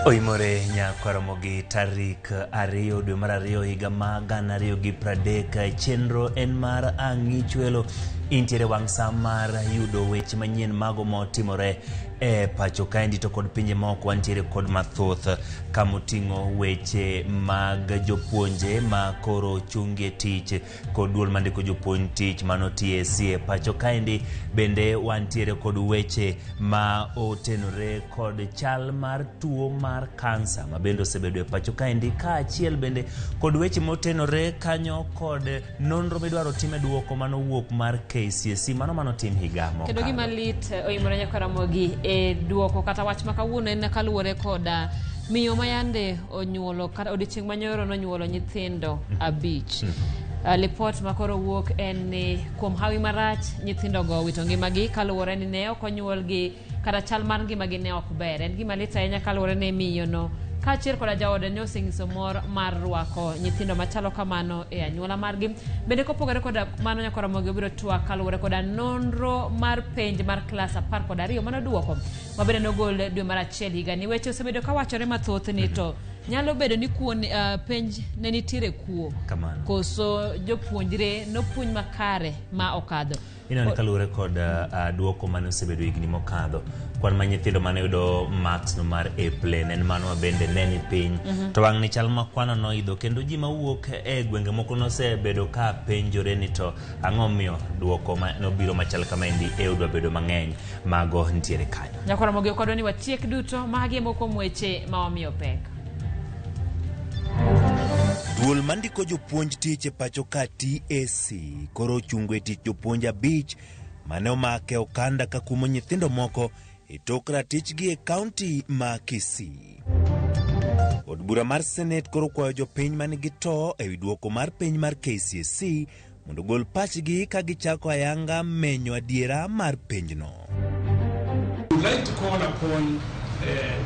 Oimore nyakwaromogi tarik 2 dwe mar 2 higa ma 2030. Chenro en mar Ang'ichwelo. Intiere wang' sa mar yudo weche manyien mago motimore e pacho kaendi to kod pinje moko. Wantiere kod mathoth kamoting'o weche mag jopuonje ma koro chungie tich kod duol mandiko jopuonj tich mano TSC e pacho kaendi. Bende wantiere kod weche ma otenore kod chal mar tuo mar kansa ma bende osebedo e pacho kaendi, kaachiel bende kod weche motenore kanyo kod nonro midwaro tim e duoko manowuok mar KCSE mano manotim higa Kendo mokalo. gima lit oimore nyaka Ramogi e duoko kata wach ma kawuono en kaluwore koda miyo ma yande onyuolo kata odiochieng' manyoro nonyuolo nyithindo 5. Lipot ma koro wuok en ni kuom hawi marach nyithindogo owito ngimagi kaluwore ni ne ok onyuolgi kata chal mar ngimagi ne ok ber. En gima lit ahinya kaluwore ni miyono kaachiel koda jaode ne osenyiso mor mar rwako nyithindo machalo kamano e anyuola margi. Bende kopogore koda mano nyaka Ramogi obiro twak kaluwore koda nonro mar penj mar klas 12 manoduoko ma bende nogol dwe mar 1 higani. Weche osebedo kawachore mathoth ni to nyalo bedo ni kuo, penj ne nitiere kuo. Kamano. Koso jopuonjre nopuonj makare ma okadho. Ineno ni kaluwore kod duoko mane osebedo higni mokadho, kwan ma nyithindo mane yudo marks no mar A plain en mano ma bende ne ni piny. To wang' ni chal ma kwano noidho kendo ji mawuok e gwenge moko nosebedo ka penjore ni to ang'o miyo duoko ma nobiro machal kamaendi e odwa bedo mang'eny mago nitiere kanyo. Nyaka Ramogi ok wadwa ni watiek duto, magi e moko kuom weche ma wamiyo pek. Duol mandiko jopuonj tich e pacho ka TSC koro ochungo e tich jopuonj 5 mane omake okanda ka kumo nyithindo moko e tok ratichgi e kaunti ma Kisii. Od bura mar Senate koro kwayo jopiny manigi to ewi duoko mar penj mar KCSE mondo ogol pachgi ka gichako ayanga menyo adiera mar penjno. We would like to call upon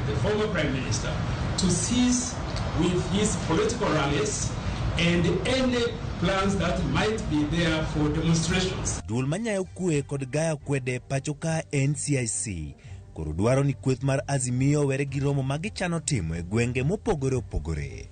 the former Prime Minister to cease with his political rallies and any plans that might be there for demonstrations. Duol manyayo kwe kod gaya kwede pacho ka NCIC koro dwaro ni kweth mar Azimio were gi romo ma gichano timo e gwenge mopogore opogore.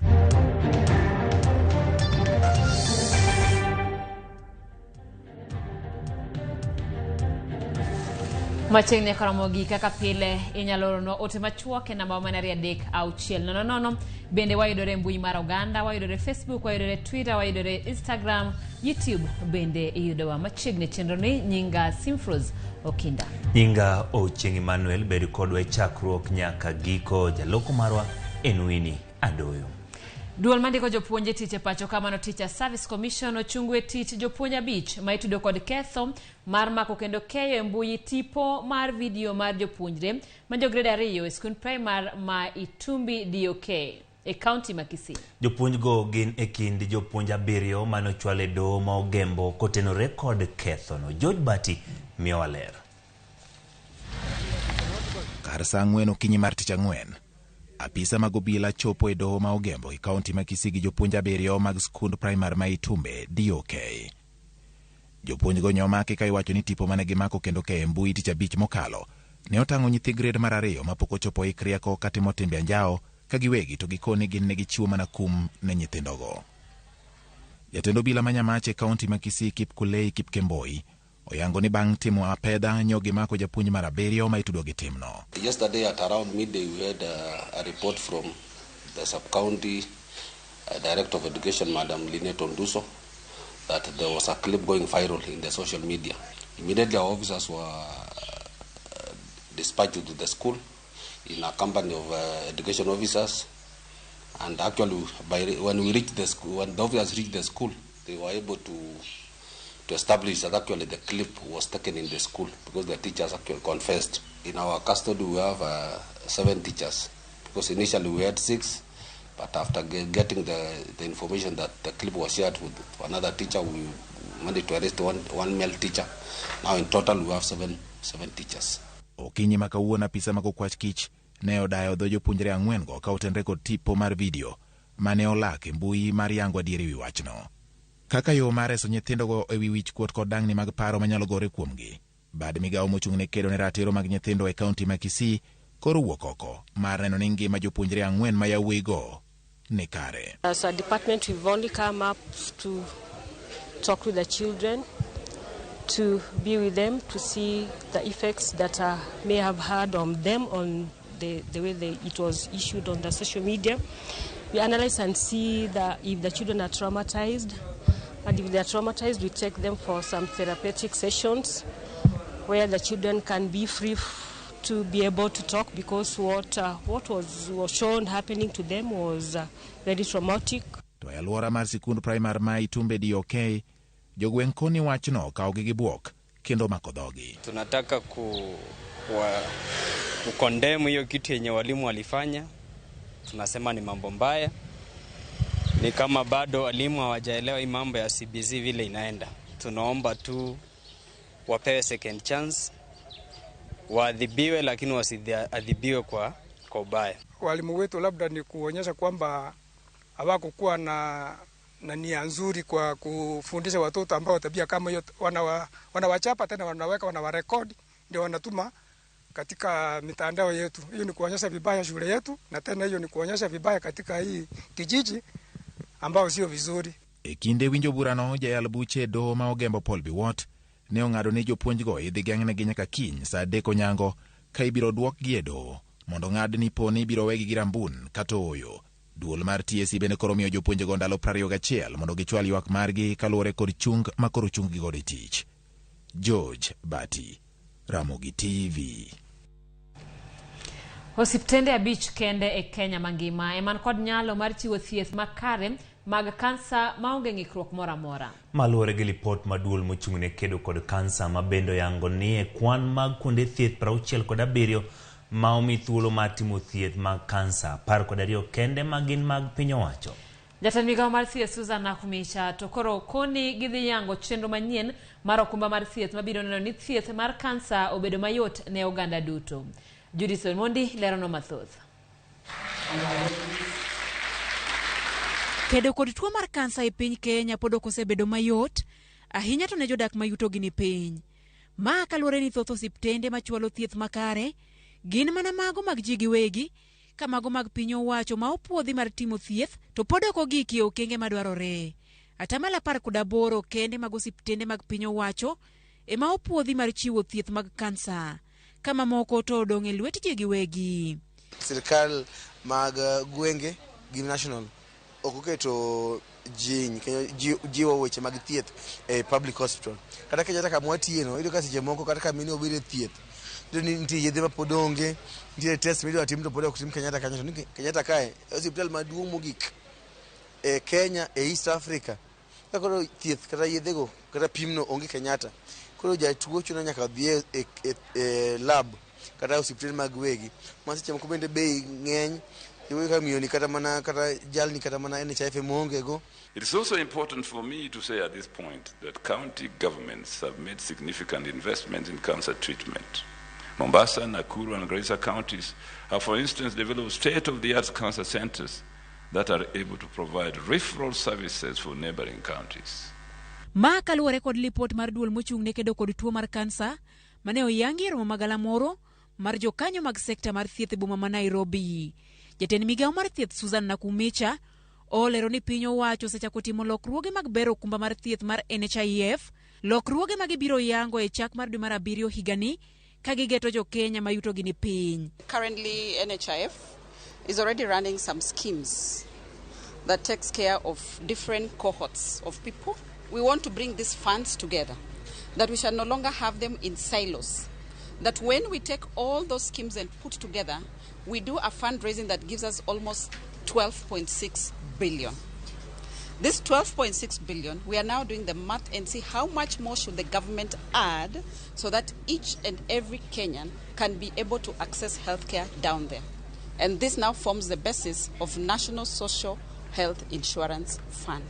Machiegni koromo gi kaka pile inyalo oronwa ote machuok e namba mana 23600. Bende wayudore e mbui mar oganda, wayudore Facebook, wayudore Twitter, wayudore Instagram, YouTube bende iyudowa machiegni. Chenro ni nyinga Simfros Okinda. Nyinga Ochieng' Emmanuel, bed kodwa e chakruok nyaka giko. Jaloko marwa en Winnie Adoyo. Duol mandiko jopuonj e tich e pacho kamano Teacher Service Commission ochungo e tich jopuonj 5 ma itudo kod ketho mar mako kendo keyo e mbui tipo mar video mar jopuonjre ma jo grade 2 e skund primar ma Itumbi DOK e kaunti ma Kisii. Jopuonjgo gin e kind jopuonj 7 mane ochwal e doho ma Ogembo kotenore kod kethono. George Bati miyowa ler. Kar saa 4 okinyi mar tich ang'wen, apisa mag obila chopo e doho ma Ogembo e kaunti ma Kisii gi jopuonj 7 mag skund primar ma Itumbe DOK. Jopuonjgo nyomaki ka iwacho ni tipo mane gimako kendo keyo e mbui tich 5 mokalo ne otang'o nyithi grade mar 2 mapok ochopo hik rieko katimo timbe anjawo ka giwegi to gikoni gin ne gichiwo mana kum ne nyithindogo. Jatend obila ma Nyamache e kaunti ma Kisii Kipkulei Kipkemboi oyango ni bang' timo apedha nyo gimako japuonj mar 7 ma itudo gi timno. Yesterday at around midday we had a report from the sub-county Director of Education, Madam Lynette Onduso, that there was a clip going viral in the social media. Immediately our officers were dispatched to the school in a company of education officers, and actually by when we reached the school, when the officers reached the school, they were able to establish that actually the clip was taken in the school because the teachers actually confessed. In our custody we have 7 teachers, because initially we had 6, but after getting the information that the clip was shared with another teacher, we managed to arrest one male teacher. Now in total we have seven teachers. Okinyi ma kawuono apisa mag okwach kich ne odayo dho jopuonjre 4 go ka otenre kod tipo mar video mane olak e mbui mar yango adier ewi wachno. Kaka yo mar reso nyithindogo ewi wich kuot kod dang'ni mag paro manyalo gore kuomgi. Bad migawo mochung' ne kedo ne ratiro mag nyithindo e kaunti ma Kisii Koro wuok oko mar neno ni ngima jopuonjre 4 ma yawuoyigo ni kare. As a department, we've only come up to talk with the children, to be with them, to see the effects that may have had on them, on the way it was issued on the social media. We analyze and see that if the children are traumatized, and if they are traumatized, we take them for some therapeutic sessions where the children can be free to be able to talk, because what was shown happening to them was very traumatic. To e alwora mar sikund primar ma Itumbe DOK, jogweng' koni wachno kawogi gi bwok kendo mako dhogi. Tunataka kukondemu hiyo kitu yenye walimu walifanya. Tunasema ni mambo mbaya. Ni kama bado walimu hawajaelewa hii mambo ya CBC vile inaenda. Tunaomba tu wapewe second chance, waadhibiwe, lakini wasiadhibiwe kwa ubaya. Walimu wetu labda ni kuonyesha kwamba hawakukuwa na nia nzuri kwa kufundisha watoto ambao tabia kama hiyo, wanawachapa tena wanaweka wanawarekodi ndio wanatuma katika mitandao yetu. Hiyo ni kuonyesha vibaya shule yetu, na tena hiyo ni kuonyesha vibaya katika hii kijiji ambao sio vizuri. E kinde winjo burano, jayal buche doho ma Ogembo Paul Biwott ne ong'ado ni jopuonjgo idhi geng'negi nyaka kiny saa 3 onyango ka ibiro duokgi e doho mondo ng'ad ni po ni ibiro wegi gi rambun kata ooyo. Duol mar TSC bende koro miyo jopuonjego ndalo 21 mondo gichwal ywak margi kaluwore kod chung ma koro chung-gi godo e tich. George Bati, Ramogi TV. Osiptende 5 kende e Kenya mangima eman kod nyalo mar chiwo thieth makare mag kansa maonge ng'ikruok moro amora. Maluwore gi lipot ma duol mochung' ne kedo kod kansa ma bende oyango ni e kwan mag kuonde thieth 67 ma omi thuolo mar timo thieth mag kansa, 12 kende ma gin mag piny owacho. Jatend migawo mar thieth Susan Nakhumicha to koro koni gidhi yango chenro manyien mar okumba mar thieth mabiro neno ni thieth mar kansa obedo mayot ne oganda duto. Judith Omondi lerono mathoth. Kedo kod tuo mar kansa e piny Kenya pod ok osebedo mayot, ahinya to ne jodak ma yutogi ni piny. Ma kaluwore ni thoth osiptende machwalo thieth makare gin mana mago mag ji giwegi, ka mago mag piny owacho ma opuodhi mar timo thieth to pod ok ogiki e okenge madwarore. 18% kende mag osiptende mag piny owacho ema opuodhi mar chiwo thieth mag kansa, ka mamoko to odong' e lwet ji giwegi. Sirkal mag gwenge gi national ok oketo jiny kendo jiwo weche mag thieth e public hospital. Kata Kenyatta kama watiye no, iyudo ka seche moko kata ka mine obiro e thieth, iyudo ni nitie yedhe ma pod onge, nitie test midwa tim to pod ok tim Kenyatta kanyo. To ni Kenyatta kae e osiptal maduong' mogik e Kenya, e East Africa. Ka koro thieth kata yedhego kata pimno onge Kenyatta, koro jatuo chuno nyaka dhi e lab kata osiptal mag wegi ma seche moko bende bei ng'eny. It is also important for me to say at this point that county governments have made significant investments in cancer treatment. Mombasa, Nakuru, and Garissa counties have, for instance, developed state-of-the-art cancer centers that are able to provide referral services for neighboring counties. Ma kaluwore kod lipot mar duol mochung' ne kedo kod tuo mar kansa mane oyangi e romo magalamoro mar jokanyo mag sekta mar thieth e boma ma Nairobi. Jatend migawo mar thieth Susan Nakhumicha olero ni piny owacho osechako timo lokruoge mag bero okumba mar thieth mar NHIF, lokruoge ma gibiro yango e chak mar dwe mar 7 higani ka gigeto jo Kenya ma yutogi ni piny. Currently NHIF is already running some schemes that takes care of different cohorts of people. We want to bring these funds together, that we shall no longer have them in silos, that when we take all those schemes and put together, we do a fundraising that gives us almost 12.6 billion. This 12.6 billion, we are now doing the math and see how much more should the government add so that each and every Kenyan can be able to access healthcare down there. And this now forms the basis of National Social Health Insurance Fund.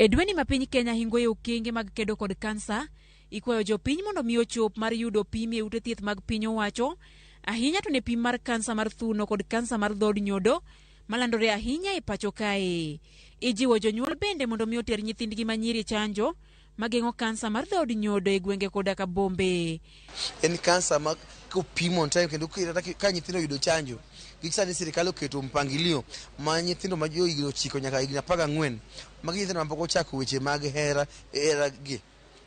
E dweni ma piny Kenya hingo e okenge mag kedo kod kansa, ikwayo jopiny mondo mi ochop mar yudo pim e ute thieth mag piny owacho, ahinya to ne pim mar kansa mar thuno kod kansa mar dhood nyodo malandore ahinya e pacho kae. Ijiwo jonyuol bende mondo mi oter nyithindgi manyiri chanjo mageng'o kansa mar dhood nyodo e gwenge koda ka bombe. En kansa ma kopim on time kendo kata ka nyithindo oyudo chanjo, gi sani sirikal oketo mpangilio ma nyithindo ma jo higni 9 nyaka higni 14, magi nyithindo mapok ochako weche mag hera hera gi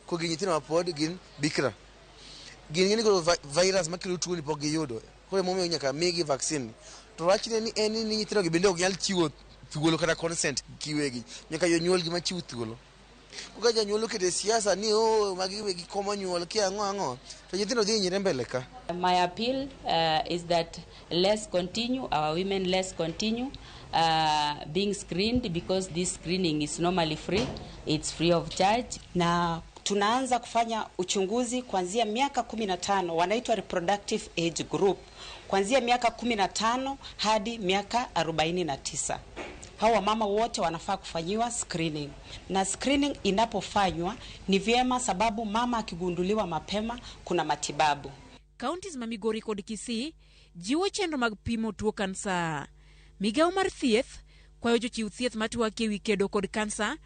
ko gin nyithindo mapod gin bikra, gin koro virus makelo tuo ni pok giyudo, koro emomiyo nyaka migi vaccine. To wachne ni en ni nyithindo gi bende ok nyal chiwo thuolo kata consent kiwegi, nyaka jonyuol gi machiw thuolo. Ka janyuol oketo e siasa ni o magi wegi komo nyuol kia ang'o ang'o, to nyithindo dhi hinyre mbele ka. My appeal is that let's continue, our women, let's continue being screened, because this screening is normally free, it's free of charge. Na tunaanza kufanya uchunguzi kuanzia miaka 15, wanaitwa reproductive age group, kuanzia miaka 15 hadi miaka 49. Hawa mama wote wanafaa kufanyiwa screening. Na screening inapofanywa ni vyema, sababu mama akigunduliwa mapema kuna matibabu. Counties ma Migori kod Kisii jiwo chenro mag pimo tuo kansa. Migawo mar thieth kwayo jochiw thieth matwak ewi kedo kod kansa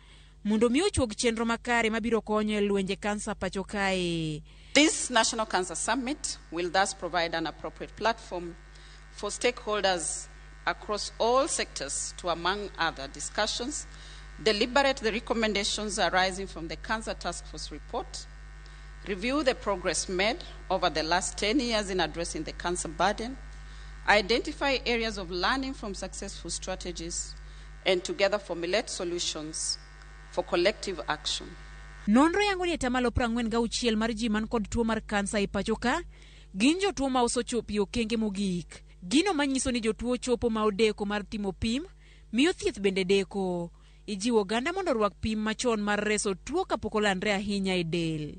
mondo mi ochuog chenro makare mabiro konyo e lwenje kansa pacho kae. This National Cancer Summit will thus provide an appropriate platform for stakeholders across all sectors to, among other discussions, deliberate the recommendations arising from the Cancer Task Force report, review the progress made over the last 10 years in addressing the cancer burden, identify areas of learning from successful strategies, and together formulate solutions for collective action. Nonro yango ni atamalo 46 mar ji man kod tuo mar kansa e pacho ka gin jotuo ma osechopo e okenge mogik. Gino manyiso ni jotuo chopo ma odeko mar timo pim miyo thieth bende deko. Ijiwo oganda mondo orwak pim machon mar reso tuo kapok olandre ahinya e del.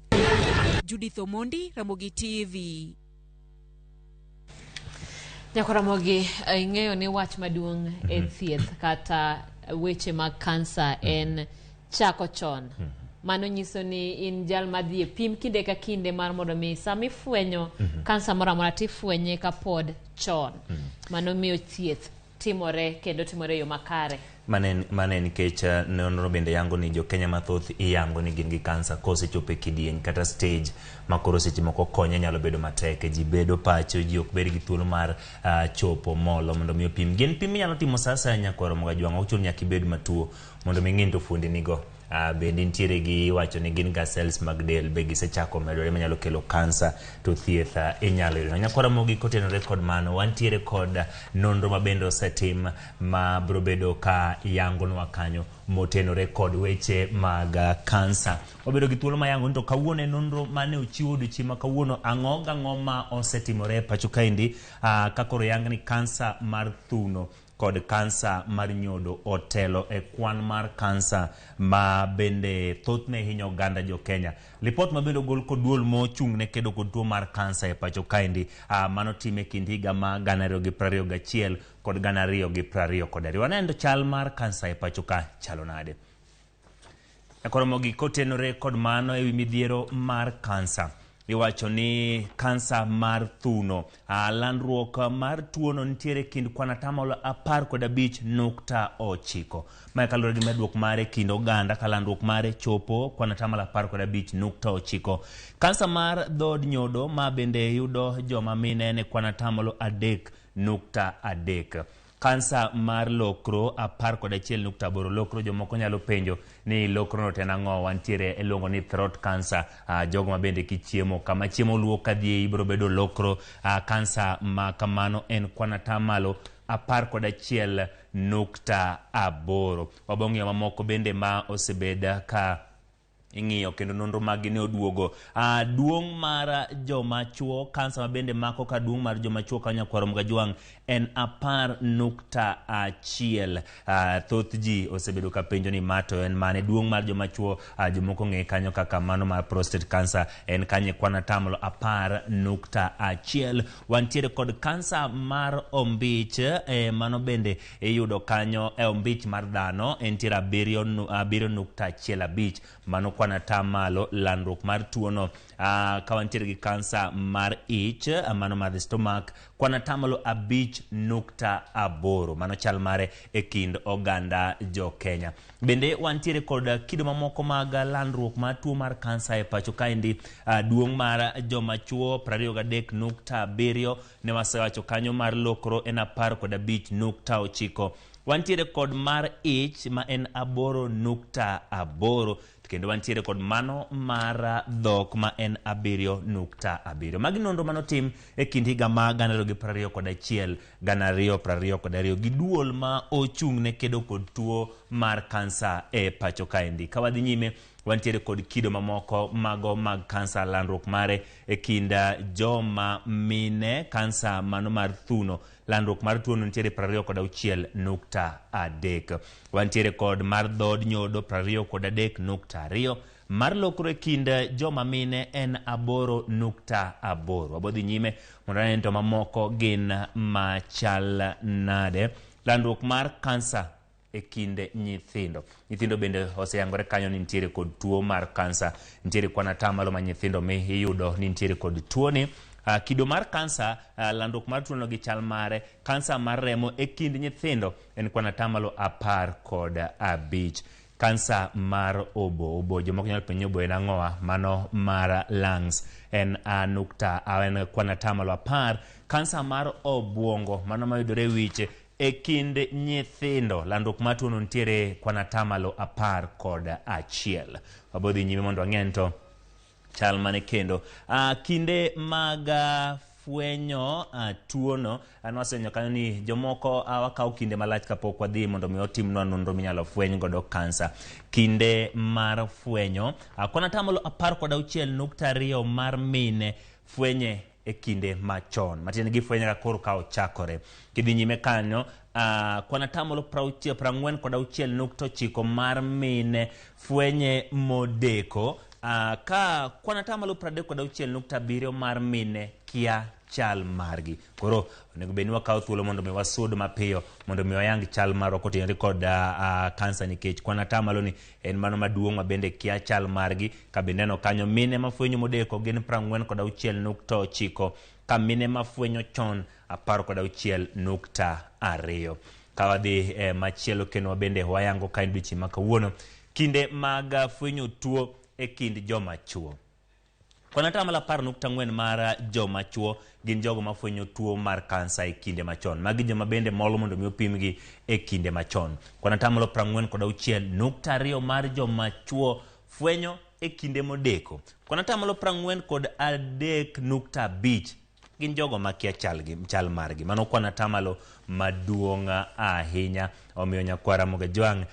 Judith Omondi, Ramogi TV. Nyako Ramogi, ing'eyo ni wach maduong' e thieth kata weche mag kansa en chako chon. Mano nyiso ni in jal madhi e pim kinde ka kinde mar mondo mi sama ifwenyo kansa moro amora tifwenye kapod chon. Mano miyo thieth timore kendo timore e yo makare. Mane nikech nonro bende yango ni jo-Kenya mathoth iyango ni gin gi kansa kosechopo e kidieny kata stage ma koro seche moko konye nyalo bedo matek. Ji bedo pacho, ji ok bed gi thuolo mar chopo molo mondo mi opim. Gin pim minyalo timo sa asaya nyakwar Ramogi Ajwang', ok chuno nyaka ibed matuo mondo mi ing'e ni to fuondi nigo. Bende nitiere gi iwacho ni gin ga cells mag del be gisechako medore manyalo kelo kansa, to thieth inyalo yudo. Nyakwar Ramogi, kotenore kod mano, wantiere kod nonro ma bende osetim ma biro bedo ka yangonwa kanyo motenore kod weche mag kansa. Wabedo gi thuolo mayango ni to kawuono e nonro mane ochiwo odiochieng' ma kawuono, ang'o gang'o ma osetimore e pacho kaendi, ka koro yang ni kansa mar thuno kod kansa mar nyodo otelo e kwan mar kansa ma bende thothne hinyo oganda jo Kenya. Lipot ma bende ogol kod duol mochung' ne kedo kod tuo mar kansa e pacho kaendi, mano time kind higa ma 2021 kod 2022. Waneno chal mar kansa e pacho ka chalo nade. Koro kotenore kod mano ewi midhiero mar kansa. Iwacho ni kansa mar thuno, landruok mar tuono nitiere kind kwan 15.9. Mae kaluwore gi medruok mare kind oganda ka landruok mare chopo kwan 15.9. Kansa mar dhood nyodo ma bende yudo joma mine ne kwan 3.3. Kansa mar lokro 11.8. Lokro jomoko nyalo penjo ni lokro no to en ang'o? Wantiere iluongo ni throat cancer, jogo ma bende kichiemo kama chiemo luo kadhi ibiro bedo lokro. Kansa ma kamano en kwan 11.8. Wabong'iyo mamoko bende ma osebed ka ing'iyo kendo nonro maggi ne oduogo. Duong' mar joma chuo, kansa ma bende mako ka duong' mar joma chuo ka nyakwar Ramogi Ajwang' en 10.1. Thoth ji osebedo ka penjo ni ma to en mane. Duong' mar joma chuo, jomoko ng'e kanyo kaka mano mar prostate cancer en kanye kwan 10.1. Wantiere kod kansa mar ombich, mano bende iyudo kanyo e ombich mar dhano entiere 7.15, mano kwan kwan atamalo landruok mar tuono. Ka wantiere gi kansa mar ich, mano mar the stomach, kwan atamalo 5.8, mano chal mare e kind oganda jo Kenya. Bende wantiere kod kido mamoko mag landruok mar tuo mar kansa e pacho kaendi. Duong' mar joma chuo 23.7, ne wasewacho kanyo, mar lokro en 15.9. Wantiere kod mar ich ma en 8.8, kendo wantiere kod mano mar dhok ma en 7.7. Magi nonro manotim e kind higa ma 2021 2022 gi duol ma ochung' ne kedo kod tuo mar kansa e pacho kaendi. Ka wadhi nyime, wantiere kod kido mamoko mago mag kansa, landruok mare e kind joma mine. Kansa mano mar thuno, landruok mar tuono nitiere 26.3. Wantiere kod mar dhood nyodo 23.2, mar lokro e kind joma mine en 8.8. Wabodhi nyime mondo wane to mamoko gin machal nade. Landruok mar kansa e kind nyithindo, nyithindo bende oseyangore kanyo ni nitiere kod tuo mar kansa. Nitiere kwan atamalo ma nyithindo mi iyudo ni nitiere kod tuoni. Kido mar kansa, landruok mar tuono gi chal mare, kansa mar remo e kind nyithindo en kwan atamalo 15. Kansa mar obo, obo jomoko nyalo penjo obo en ang'owa, mano mar lungs en a nukta en kwan atamalo 10. Kansa mar obuongo, mano mayudore e wich e kind nyithindo, landruok mar tuono nitiere kwan atamalo 11. Wabodhi nyime mondo wang'e to chal mane kendo. Kinde mag fwenyo tuono, nwasenyo kanyo ni jomoko wakawo kinde malach kapok wadhi mondo mi otimnwa nonro minyalo fweny godo kansa. Kinde mar fwenyo, kwan atamalo 16.2 mar mine fwenye e kinde machon, matiende gifwenye ka koro ka ochakore. Kidhi nyime kanyo, kwan atamalo 46.9 mar mine fwenye modeko, ka kwan atamalo 36.7 mar mine kia chal margi. Koro onego bed ni wakawo thuolo mondo mi wasud mapiyo mondo mi wayang chal marwa kotenore kod kansa, nikech kwan atamalo ni en mano maduong' ma bende kia chal margi. Ka bende neno kanyo, mine mafwenyo modeko gin 46.9, ka mine mafwenyo chon 16.2. Ka wadhi machielo kendo wabende wayango ka en odiochieng' ma kawuono, kinde mag fwenyo tuo e kind joma chuo. Kwan atamalo 10.4 mar joma chuo gin jogo mafwenyo tuo mar kansa e kinde machon. Magi joma bende mol mondo mi opimgi e kinde machon. Kwan atamalo 46.2 mar joma chuo fwenyo e kinde modeko. Kwan atamalo 43.5 gin jogo makia chal margi. Mano kwan atamalo maduong' ahinya. Omiyo nyakwara Mogajwang',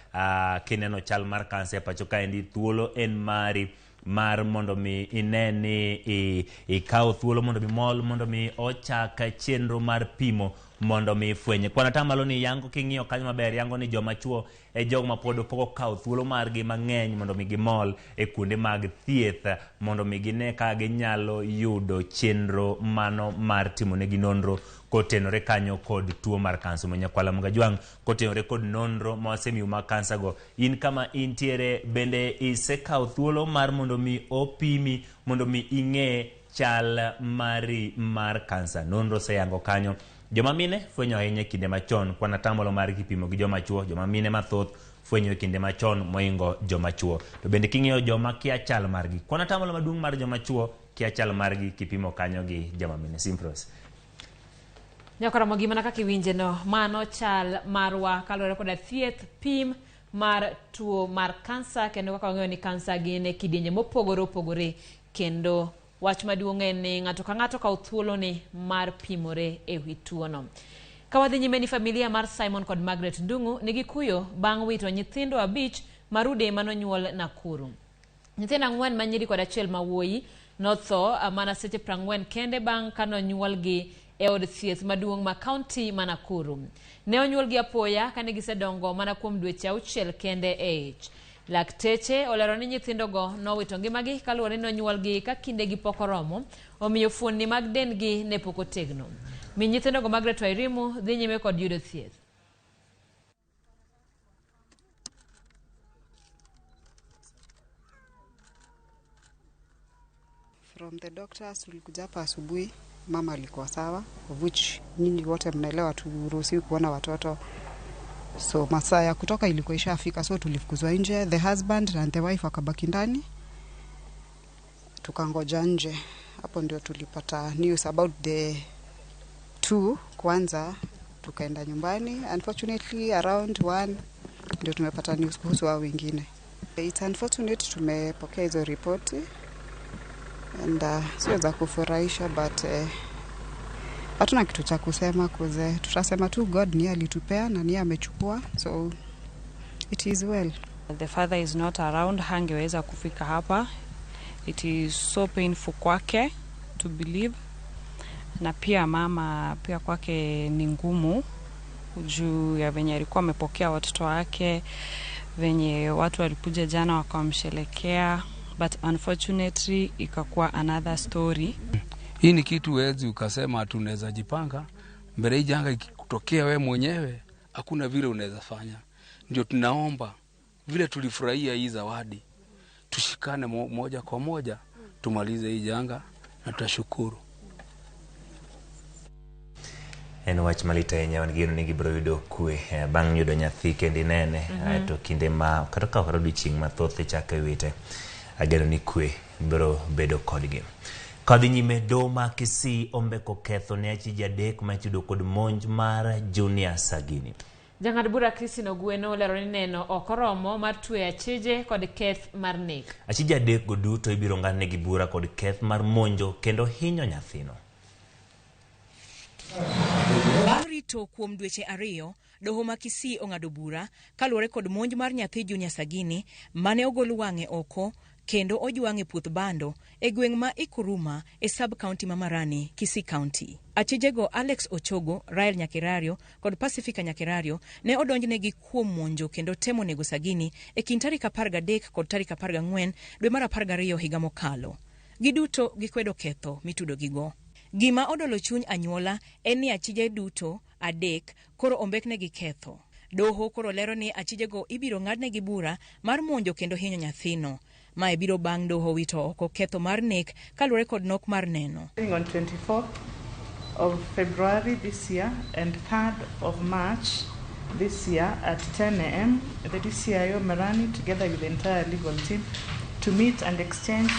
kineno chal mar kansa e pacho kaendi, thuolo en mari mar mondo mi ine ni ikaw thuolo mondo mi mol mondo mi ochak chenro mar pimo mondo mi fwenye. Kwan atamalo ni yango king'iyo kanyo maber, yango ni joma chuo e jogo ma pod pok okawo thuolo margi mang'eny mondo mi gimol e kuonde mag thieth mondo mi gine ka ginyalo yudo chenro mano mar timonegi nonro kotenore kanyo kod tuo mar kansa. Nyakwala Mogajwang', kotenore kod nonro ma wasemiyo mag kansa go, in kama intiere bende isekawo thuolo mar mondo mi opimi mondo mi ing'e chal mari mar kansa? Nonro oseyango kanyo joma mine fwenyo ahinya e kinde machon, kwan atamalo mar kipimo gi joma chuo, joma mine mathoth fwenyo e kinde machon moingo joma chuo. To bende king'iyo joma kia chal margi, kwan atamalo maduong' mar joma chuo kia chal margi kipimo kanyo gi joma mine. Simpros. Nyakoromogi mana kaka iwinje no, mano chal marwa kaluwore koda thieth pim mar tuo mar kansa, kendo kaka wang'eyo ni kansa gin e kidienje mopogore opogore, kendo wach maduong' en ni ng'ato ka ng'ato kaw thuolone mar pimore e wi tuono. Ka wadhi nyime ni familia mar Simon kod Margaret Ndung'u nigi kuyo bang' wito nyithindo 5 marude manonyuol Nakuru. Nyithindo 4 ma nyiri kod 1 ma wuoyi notho mana seche 40 kende bang' kanonyuolgi e od thieth maduong' ma kaunti ma Nakuru. Ne onyuolgi apoya kane gisedongo mana kuom dweche 6 kende e ich. Lakteche olero ni nyithindogo nowito ngimagi kaluwore ni nonyuolgi ka kindegi pok oromo, omiyo fuonni mag dendgi ne pok otegno. Min nyithindogo Margaret Wairimu dhi nyime kod yudo thieth. From the doctors tulikuja hapa asubuhi, mama alikuwa sawa, of which nyinyi wote mnaelewa turuhusiwi kuona watoto. So masaa ya kutoka ilikuwa ishafika, so tulifukuzwa nje, the husband and the wife wakabaki ndani, tukangoja nje. Hapo ndio tulipata news about the two kwanza, tukaenda nyumbani. Unfortunately around 1 ndio tumepata news kuhusu hao wengine. It's unfortunate tumepokea hizo ripoti and sio za kufurahisha, but hatuna kitu cha kusema kuze, tutasema tu God niye alitupea na niye amechukua, so it is well. The father is not around, hangeweza kufika hapa. It is so painful kwake to believe, na pia mama pia kwake ni ngumu juu ya venye alikuwa amepokea watoto wake, venye watu walikuja jana wakamshelekea, but unfortunately ikakuwa another story. Hii ni kitu huwezi ukasema tunaweza jipanga mbele hii janga ikikutokea we mwenyewe, hakuna vile unaweza fanya. Ndio tunaomba vile tulifurahia hii zawadi, tushikane moja kwa moja tumalize hii janga na tutashukuru. En wach malit ahinya, wan gi geno ni gibiro yudo kwe bang' yudo nyathi kendo inene. To kinde ma kata ka ok odiochieng' mathoth ichako iwite, ageno ni kwe biro bedo kodgi. Kadhi nyime, doho ma Kisii ombeko ketho ne achije adek ma itudo kod monj mar Junior Sagini. Jang'ad bura Christine Ogweno olero ni neno ok oromo mar tweyo achije kod keth mar nek. Achije adek go duto ibiro ng'adnegi bura kod keth mar monjo kendo hinyo nyathino. Bang' rito kuom dweche 2, doho ma Kisii ong'ado bura kaluwore kod monj mar nyathi Junior Sagini mane ogol wang'e oko kendo ojwang' e puoth bando e gweng' ma Ikuruma e sub county ma Marani, Kisii County. Achijego Alex Ochogo, Rael Nyakerario kod Pacifica Nyakerario ne odonjnegi kuom monjo kendo temo nego Sagini e kind tarik 13 kod tarik 14 dwe mar 12 higa mokalo. Giduto gikwedo ketho mitudogigo. Gima odolo chuny anyuola en ni achije duto 3 koro ombeknegi ketho. Doho koro lero ni achijego ibiro ng'adnegi bura mar monjo kendo hinyo nyathino. Mae biro bang' doho wito oko ketho mar nek kaluwore kod nok mar neno. On 24th of February this year and 3rd of March this year at 10 a.m., the DCIO Marani together with the entire legal team to meet and exchange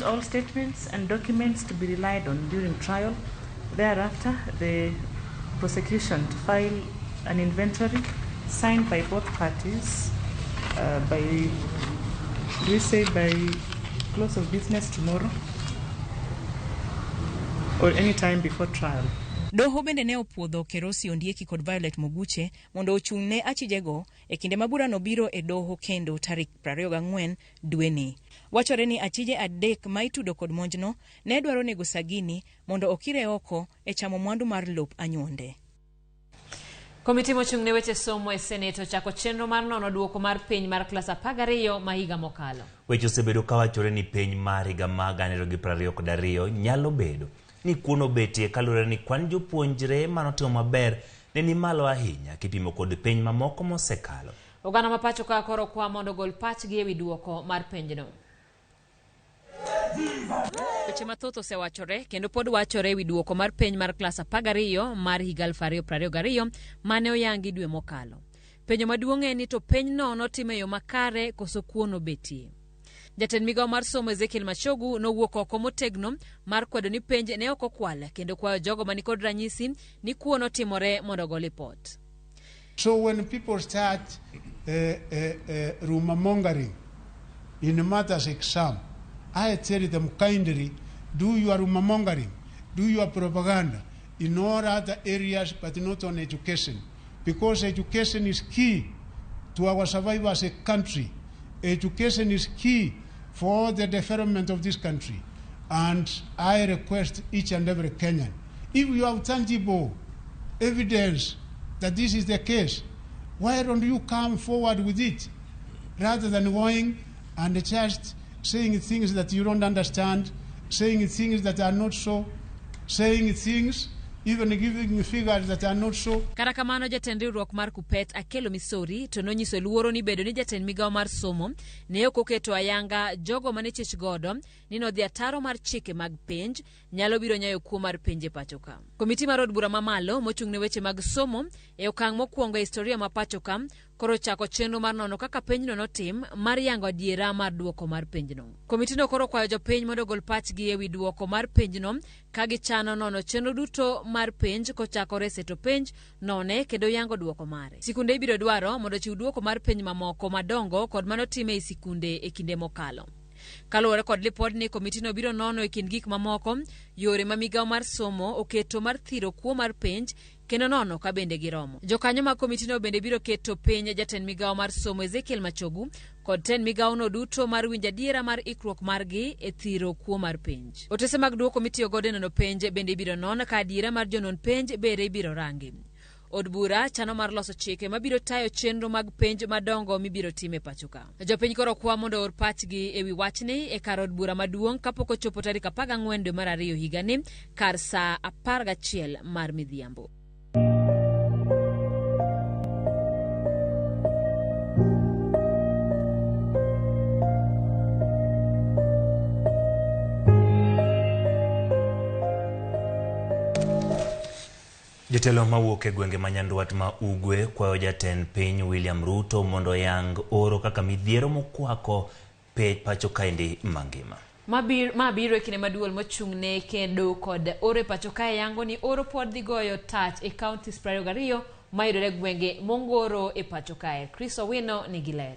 all statements and documents to be relied on during trial. Thereafter, the prosecution to file an inventory signed by both parties by close of business tomorrow or any time before trial. Doho bende ne opuodho Kerosi Ondieki kod Violet Moguche mondo ochung' ne achijego e kinde ma burano biro e doho kendo tarik 24 dweni. Wachore ni achije 3 ma itudo kod monjno ne dwaro nego Sagini mondo okire oko e chamo mwandu mar lop anyuonde. Komiti mochung' ne weche somo e Senate ochako chenro mar nono duoko mar piny mar klas 12 ma higa mokalo. Weche osebedo kawachore ni piny mar higa mag 2022 nyalo bedo ni kuno betie kaluwore ni kwan jopuonjre manotimo maber ne ni malo ahinya kipimo kod piny mamoko mosekalo. Oganda ma pacho ka koro kwa mondo ogol pachgi ewi duoko mar penjno. Weche mathoth osewachore kendo pod wachore ewi duoko mar penj mar klas 12 mar higa 2022 mane oyangi dwe mokalo. Penjo maduong' en ni to penjno notim e yo makare koso kuono betie. Jatend migao mar somo Ezekiel Machogu nowuok oko motegno mar kwedo ni penj ne ok okwal kendo kwayo jogo manikod ranyisi ni kuo notimore mondo ogo lipot. So when people start rumor mongering in matters exam, I tell them kindly, do your rumor mongering, do your propaganda in all other areas but not on education, because education is key to our survival as a country. Education is key for the development of this country. And I request each and every Kenyan, if you have tangible evidence that this is the case, why don't you come forward with it rather than going and just saying things that you don't understand, saying things that are not so, saying things even giving figures that are not so. Kata kamano jatend riwruok mar Kuppet Akelo Misori to nonyiso luoro ni bedo ni jatend migawo mar somo ne ok oketo ayanga jogo mane chich godo ni nodhi ataro mar chike mag penj nyalo biro nyayo kuo mar penj e pacho ka. Komiti mar od bura mamalo mochung' ne weche mag somo e okang' mokwongo e historia ma pacho ka koro chako chenro mar nono kaka penjno notim mar yango adiera mar duoko mar penjno. Komitino koro kwayo jopiny mondo ogol pachgi e wi duoko mar penjno ka gichano nono chenro duto mar penj kochakore seto penj, none kendo yango duoko mare. Sikunde ibiro dwaro mondo ochiw duoko mar penj mamoko madongo kod manotim ei sikunde e kinde mokalo. Kaluwore kod lipodni, komitino biro nono e kind gik mamoko yore ma migawo mar somo oketo mar thiro kuo mar penj kendo nono ka bende giromo. Jokanyo mag komitino bende biro keto piny jatend migawo mar somo Ezekiel Machogu kod tend migawono duto mar winjo adiera mar ikruok margi e thiro kuo mar penj. Otese mag duoko mitiyo godo e nono penj bende ibiro non ka adiera mar jonon penj bende ibiro rangi. Od bura chano mar loso chike mabiro tayo chenro mag penj madongo mibiro tim e pacho ka. Jopiny koro kwa mondo oor pachgi e wi wachni e kar od bura maduong' kapok ochopo tarik 14 dwe mar ariyo higani kar saa 11 mar midhiambo. Jotelo mawuok e gwenge ma Nyandwat ma Ugwe kwayo jatend piny William Ruto mondo oyang oro kaka midhiero mokwako pacho kaendi mangima. Ma biro e kinde ma duol mochung' ne kedo kod oro e pacho kae yango ni oro pod dhi goyo tach e counties 22 mayudore e gwenge mongoro e pacho kae. Chris Owino nigi ler.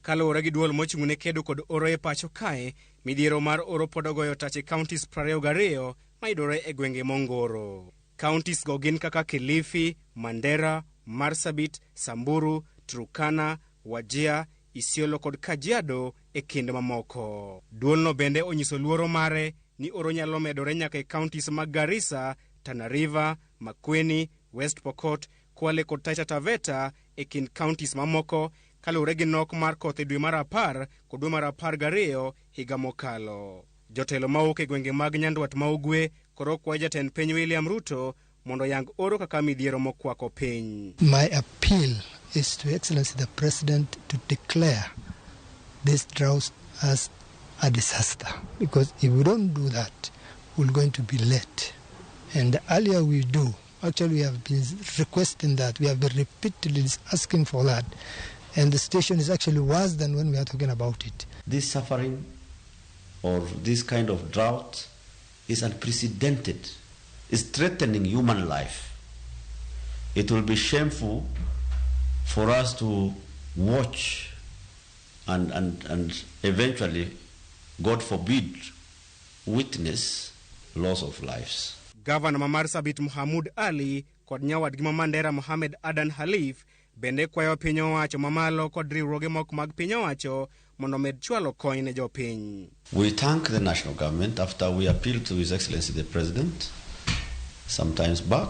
Kaluwore gi duol mochung' ne kedo kod oro e pacho kae, midhiero mar oro pod ogoyo tach e counties 22 mayudore e gwenge mongoro. Counties go gin kaka Kilifi, Mandera, Marsabit, Samburu, Turkana, Wajir, Isiolo kod Kajiado e kind mamoko. Duolno bende onyiso luoro mare ni oro nyalo medore nyaka e counties mag Garissa, Tana River, Makueni, West Pokot, Kwale kod Taita Taveta e kind counties mamoko kaluwore gi nok mar koth e dwe mar 10 kod dwe mar 12 higa mokalo. Jotelo mawuok e gwenge mag Nyandwat ma Ugwe koro kwayo jatend piny William Ruto mondo oyang oro kaka midhiero mokwako piny. My appeal is to Excellency the President to declare this drought as a disaster, because if we don't do that, we're going to be late. And the earlier we do, actually we have been requesting that, we have been repeatedly asking for that, and the situation is actually worse than when we are talking about it. This suffering or this kind of drought is unprecedented. It's threatening human life. It will be shameful for us to watch and eventually, God forbid, witness loss of lives. Gavana ma Marsabit Mohamud Ali kod nyawadgi ma Mandera Mohamed Adan Halif bende kwayo piny owacho mamalo kod riwruoge moko mag piny owacho mondo omed chwalo kony ne jopiny. We thank the national government after we appealed to His Excellency the President some times back.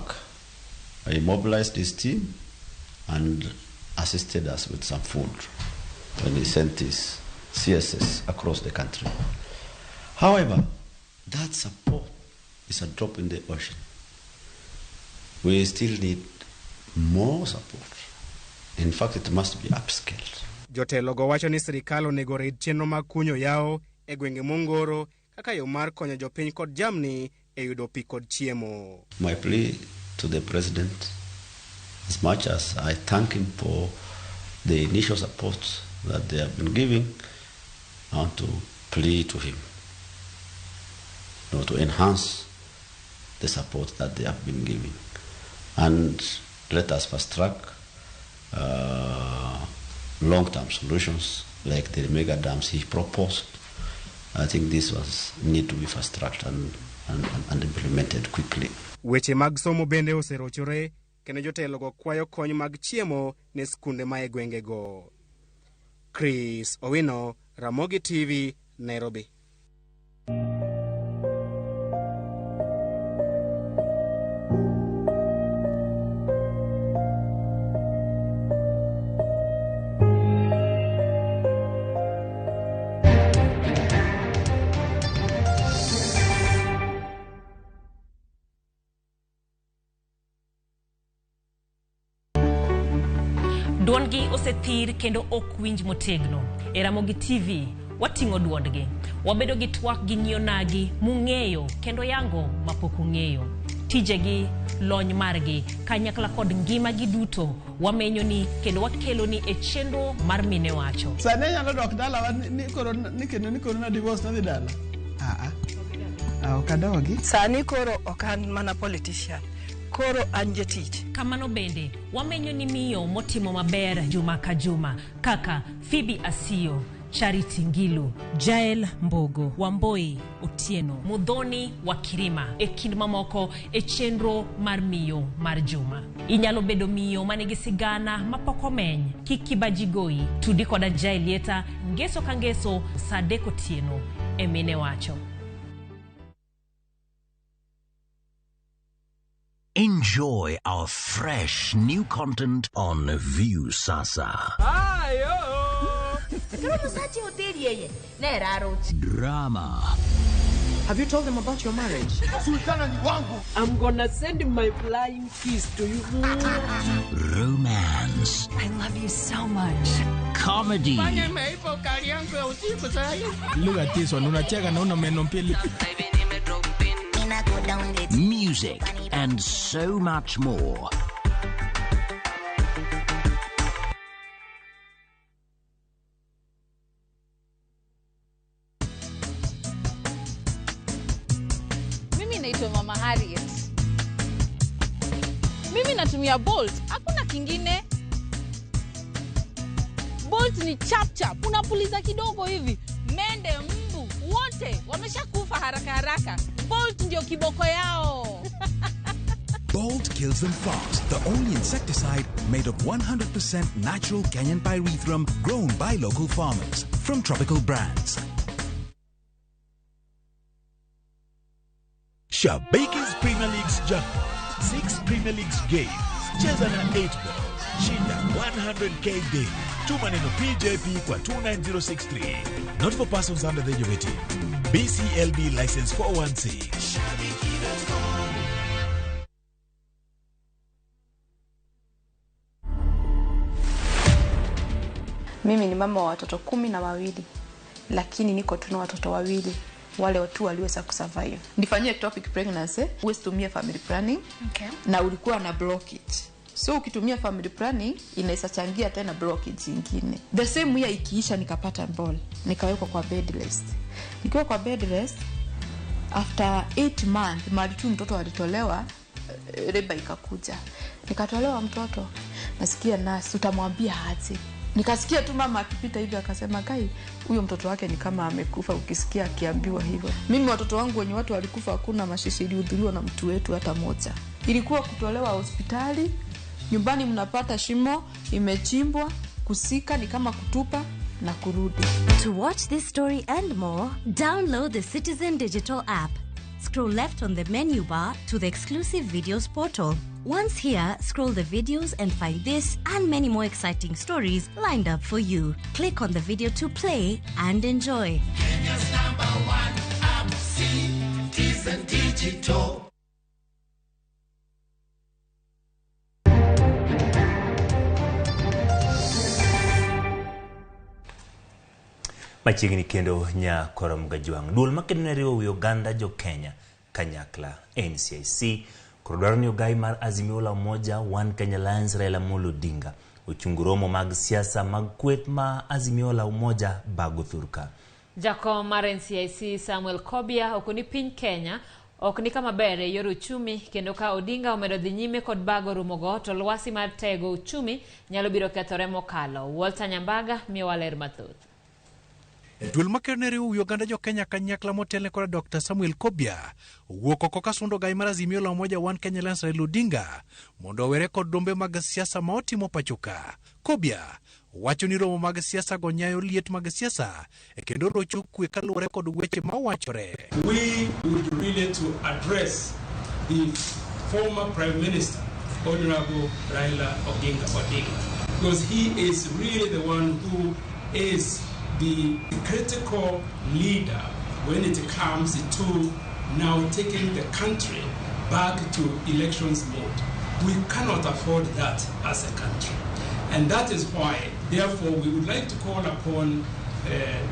He mobilized his team and assisted us with some food when he sent his CSS across the country. However, that support is a drop in the ocean. We still need more support. In fact, it must be upscaled. Jotelo go wacho ni sirikal onego rid chenro mag kunyo yawo e gwenge mongoro kaka yo mar konyo jopiny kod jamni e yudo pi kod chiemo. My plea to the president, as much as I thank him for the initial support that they have been giving, I want to plead to him, to enhance the support that they have been giving. And let us fast track long-term solutions like the mega dams he proposed. I think this was need to be fast-tracked and implemented quickly. Weche mag somo bende oserochore kendo jotelo go kwayo kony mag chiemo ne skunde ma e gwengego. Chris Owino, Ramogi TV, Nairobi. mosethir kendo ok winj motegno. E Ramogi TV wating'o duondgi. Wabedo gi twak gi nyionagi mung'eyo kendo yango mapok ung'eyo. Tijegi, lony margi, kanyakla kod ngimagi duto wamenyoni kendo wakeloni e chenro mar Mine Wacho. Sani anyalo dok dalawa ni koro ni kendo ni koro na divorce nadhi dala. Ah ah. Ok adogi. Sani koro ok an mana politician, koro an jatich. Kamano bende wamenyo ni miyo motimo maber juma ka juma kaka Phoebe Asiyo, Charity Ngilu, Jael Mbogo, Wamboi Otieno, Muthoni wa Kirima e kind mamoko e chenro mar miyo mar juma. Inyalo bedo miyo manigi sigana mapok omeny, kik kibaji goyi, tudi koda Jael Lieta ngeso ka ngeso saa 3 otieno e Mine Wacho. Enjoy our fresh new content on Viusasa. Drama. Have you told them about your marriage? Sultana ni wangu. I'm gonna send my flying kiss to you. Romance. I love you so much. Comedy. Look at this one. Unacheka na una meno mbili. Music and so much more. Mimi naitwa Mama Harriet. Mimi natumia Bolt, hakuna kingine. Bolt ni chap chap, unapuliza kidogo hivi, mende, mbu, wote wameshakufa haraka haraka. Bolt ndio kiboko yao. Bolt kills them fast. The only insecticide made of 100% natural Kenyan pyrethrum grown by local farmers from Tropical Brands. Shabiki's Premier League's jackpot. 6 Premier Leagues games. Cheza na 8 ball. Shinda 100k daily. Tuma neno PJP kwa 29063. Not for persons under the age of 18. BCLB license 416. Mimi ni mama wa watoto 12, lakini niko tu na watoto wawili wale watu waliweza kusurvive. Nifanyie ectopic pregnancy, huwezi tumia family planning. Okay. Na ulikuwa na blockage. So ukitumia family planning inaweza changia tena blockage nyingine. The same year ikiisha nikapata ball, nikawekwa kwa bed rest. Nikiwa kwa bed rest after 8 months mali tu mtoto alitolewa, reba ikakuja. Nikatolewa mtoto. Nasikia nurse utamwambia aje. Nikasikia tu mama akipita hivi akasema kai huyo mtoto wake ni kama amekufa, ukisikia akiambiwa hivyo. Mimi watoto wangu wenye watu walikufa hakuna mashishi ilihudhuriwa na mtu wetu hata moja. Ilikuwa kutolewa hospitali, nyumbani mnapata shimo imechimbwa, kusika ni kama kutupa na kurudi. To watch this story and more, download the Citizen Digital app. Scroll left on the menu bar to the exclusive videos portal. Once here, scroll the videos and find this and many more exciting stories lined up for you. Click on the video to play and enjoy. Kenya's number one app, Citizen Digital. Machiegni kendo nya korom gajwang'. Duol makedo ne riwo wi oganda jo Kenya kanyakla NCIC koro dwaro ni ogai mar Azimio la Umoja One Kenya Alliance Raila Amolo Odinga ochung romo mag siasa mag kweth ma Azimio la Umoja bago thurka. Jakom mar NCIC Samuel Kobia okoni piny Kenya ok ni kama ber e yor uchumi kendo ka Odinga omedo dhi nyime kod bago romogo to lwasi mar tego uchumi nyalo biro kethore mokalo. Walter Nyambaga miyowa ler mathoth. Duol makedo ne riwo wi oganda jo Kenya kanyakla motelne kod Dr. Samuel Kobia owuok oko kasundo gai mar Azimio la Umoja One Kenya Alliance Raila Odinga mondo owere kod dombe mag siasa ma otimo pachoka. Kobia wacho ni romo mag siasa go nyayo liet mag siasa e kendo rocho kwe kaluwore kod weche ma wachore. We would really to address the former Prime Minister, Honorable Raila Oginga Odinga, because he is really the one who is the critical leader when it comes to now taking the country back to elections mode. We cannot afford that as a country. And that is why Therefore, we would like to call upon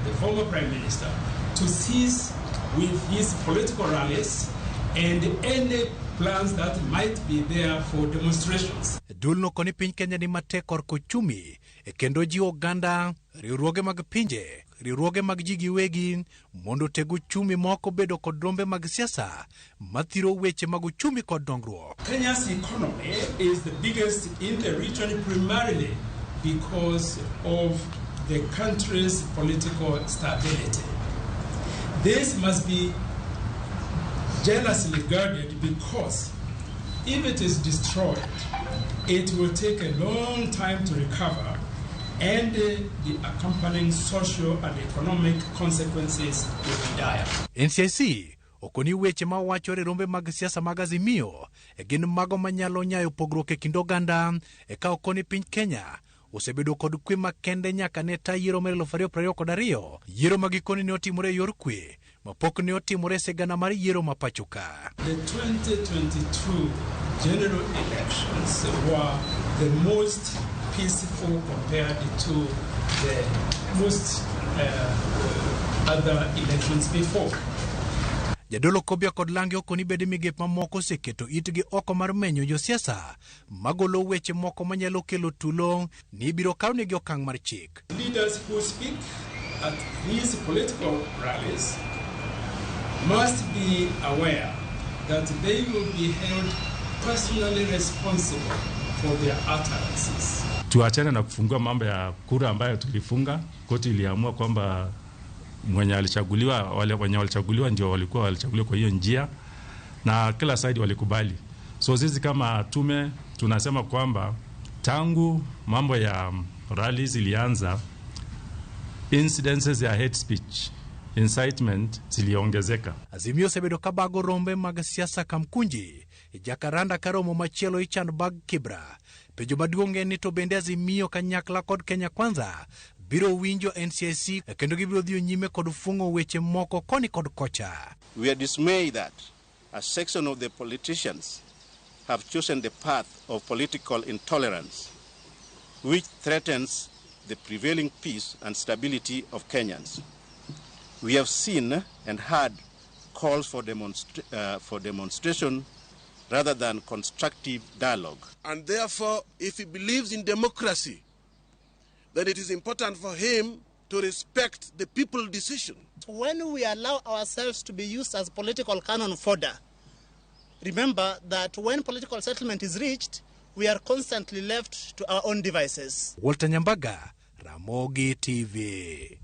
the former Prime Minister to cease with his political rallies and any plans that might be there for demonstrations. Duolno koni piny Kenya ni matek korka ochumi e kendo jiwo oganda, riwruoge mag pinje, riwruoge mag ji giwegi mondo oteg uchumi ma ok obedo kod rombe mag siasa mathiro weche mag uchumi kod dongruok. Kenya's economy is the biggest in the region primarily because of the country's political stability. This must be jealously guarded because if it is destroyed, it will take a long time to recover, and the accompanying social and economic consequences will be dire. NCIC okoni weche ma wachore rombe mag siasa mag Azimio e gin mago manyalo nyayo pogruok e kind oganda e ka okoni piny Kenya osebedo kod kwe makende nyaka ne ta yiero mar 2022, yiero ma gikone ne otimore e yor kwe ma pok ne otimore e sigana mar yiero ma pacho ka. The 2022 general elections were the most peaceful compared to the most other elections before. Jadolo Kobia kod Lange okoni bede migepe mamoko oseketo itgi oko mar menyo josiasa magolo weche moko manyalo kelo tulo ni ibiro kawnegi okang' mar chik. Leaders who speak at these political rallies must be aware that they will be held personally responsible for their utterances. Tuachane na kufungua mambo ya kura ambayo tulifunga. Koti iliamua kwamba mwenye alichaguliwa, wale wenye walichaguliwa ndio walikuwa walichaguliwa kwa hiyo njia, na kila side walikubali. So sisi kama tume tunasema kwamba tangu mambo ya rallies ilianza, incidences ya hate speech, incitement ziliongezeka. Azimio osebedo ka bago rombe mag siasa kamkunji e Jacaranda ka romo machielo ichan bag Kibra. Penjo maduong' en ni to bende Azimio kanyakla kod Kenya Kwanza biro winjo NCIC kendo gibiro dhi nyime kod fung'o weche moko koni kod kocha. We are dismayed that a section of the politicians have chosen the path of political intolerance, which threatens the prevailing peace and stability of Kenyans. We have seen and heard calls for demonstration rather than constructive dialogue. And therefore, if he believes in democracy, then it is important for him to respect the people's decision. When we allow ourselves to be used as political cannon fodder, remember that when political settlement is reached, we are constantly left to our own devices. Walter Nyambaga, Ramogi TV.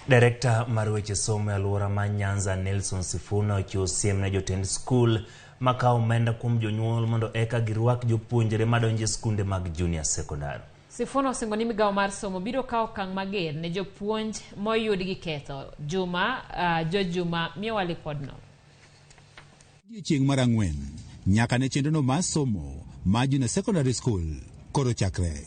Direkta mar weche somo e alwora ma Nyanza Nelson Sifuna ochiwo siem ne jotend skul makawo omenda kuom jonyuol mondo eka girwak jopuonjre madonjo e skunde mag junior secondary. Sifuna osingo ni migawo mar somo biro kawo okang' mager ne jopuonj moyud gi ketho. Juma Jojuma miyowa lipodno. Odiechieng' mar ang'wen nyaka ne chenrono mar somo mar junior secondary school koro chakre.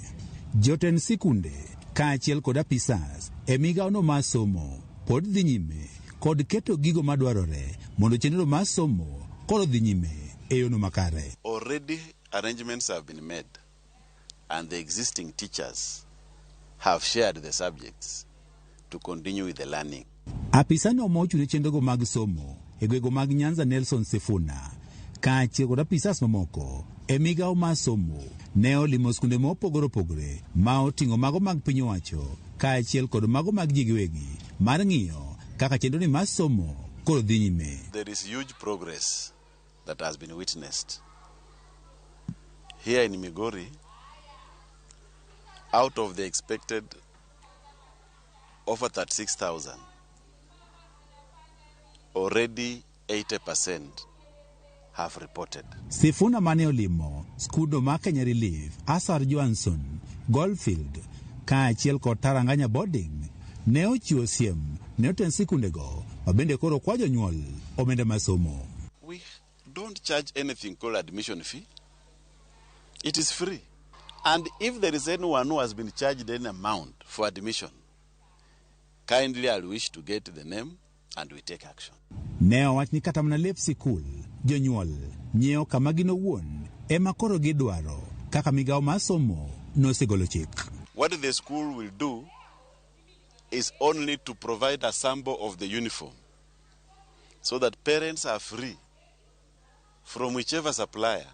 Jotend sikunde kaachiel kod apisas e migawono mar somo pod dhi nyime kod keto gigo madwarore mondo chenro mar somo koro dhi nyime e yono makare. Already arrangements have been made and the existing teachers have shared the subjects to continue with the learning. Apisano mochung' ne chenrogo mag somo e gwenge mag Nyanza Nelson Sifuna kaachiel kod apisas mamoko e migawo mar somo ne olimo skunde mopogore opogore ma oting'o mago mag piny owacho kaachiel kod mago mag ji giwegi mar ng'iyo kaka chenro mar somo koro dhi nyime. There is huge progress that has been witnessed. Here in Migori, out of the expected over 36,000, already 80% have reported. Sifuna mane olimo skundo mar Kenya Relief, Asar Johnson, Goldfield kaachiel kod Taranganya Boarding ne ochiwo siem ne jotend sikundego ma bende koro kwa jonyuol omenda mar somo. We don't charge anything called admission fee. It is free. And if there is anyone who has been charged any amount for admission, kindly I'll wish to get the name and we take action. Ne owach ni kata mana lep sikul, jonyuol nyiewo kama gin owuon ema koro gidwaro kaka migawo mar somo nosegolo chik. What the school will do is only to provide a sample of the uniform so that parents are free from whichever supplier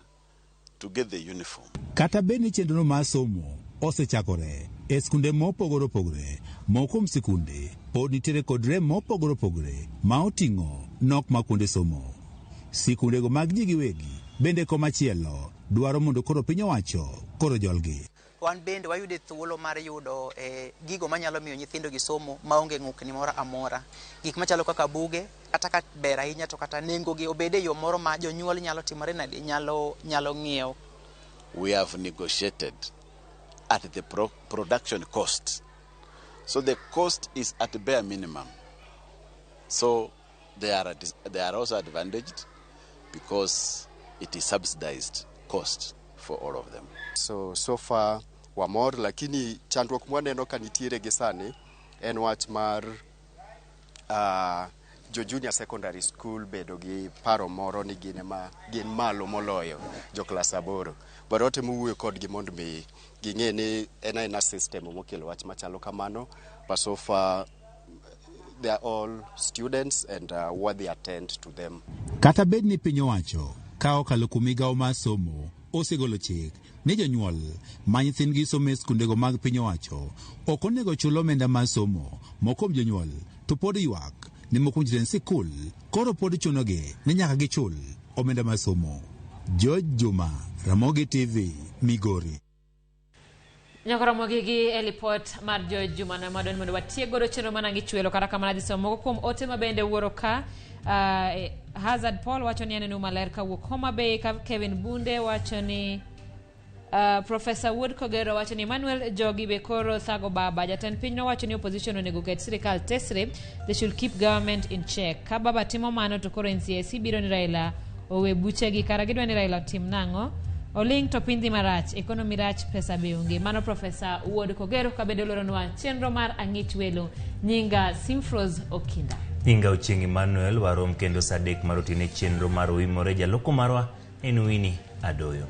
to get the uniform. Kata bed ni chenro mar somo osechakore e skunde mopogore opogore, moko kuom sikunde pod nitiere kod rem mopogore opogore ma oting'o nok mar kuonde somo. Sikundego mag ji giwegi bende komachielo dwaro mondo koro piny owacho koro jolgi. Wan bende wayude thuolo mar yudo gigo manyalo miyo nyithindo gi somo maonge ng'ukni moro amora. Gik machalo kaka buge, kata ka ber ahinya to kata nengo gi obed e yo moro ma jonyuol nyalo timore nade, nyalo ng'iewo. We have negotiated at the production cost. So the cost is at bare minimum. So they are also advantaged because it is subsidized cost for all of them. So far wamor, lakini chandruok mwaneno ka nitiere gi sani en wach mar jo junior secondary school bedo gi paro moro ni gin ema gin malo moloyo jo klas 8. But watemo wuoyo kodgi mondo mi ging'e ni en aena system mokelo wach machalo kamano, but so far they are all students and what they attend to them. Kata bed ni piny owacho ka okalo kuom migawo mar somo osegolo chik ni jonyuol ma nyithindgi somo e skundego mag piny owacho ok onego chul omenda mar somo, moko kuom jonyuol to pod ywak ni moko kuom jotend sikul koro pod chunogi ni nyaka gichul omenda mar somo. George Juma, Ramogi TV, Migori. Nyakoromogi gi e lipot mar George Juma no madwani mondo watiek godo chenro mana gi chwelo. Kata kamano adhi somo moko kuom ote ma bende wuoro ka. Hazard Paul wacho ni aneno maler kawuok Homa Bay. Ka Kevin Bunde wacho ni Professor Wood Kogero wacho ni Emmanuel Jogi be koro thago baba. Jatend piny nowacho ni opposition onego ket sirikal tesre. They should keep government in check. Ka baba timo mano to koro NCIC biro ni Raila owe buchegi. Kara gidwa ni Raila otim nang'o? Oling to piny dhi marach, economy rach, pesa be onge. Mano Professor Wuod Kogero ka bende oloronwa chenro mar Ang'ich Welo. Nyinga Simfros Okinda. Nyinga Ochieng' Emmanuel. Warom kendo sa 3 mar otieno e chenro mar Oimore. Jaloko marwa en Winnie Adoyo.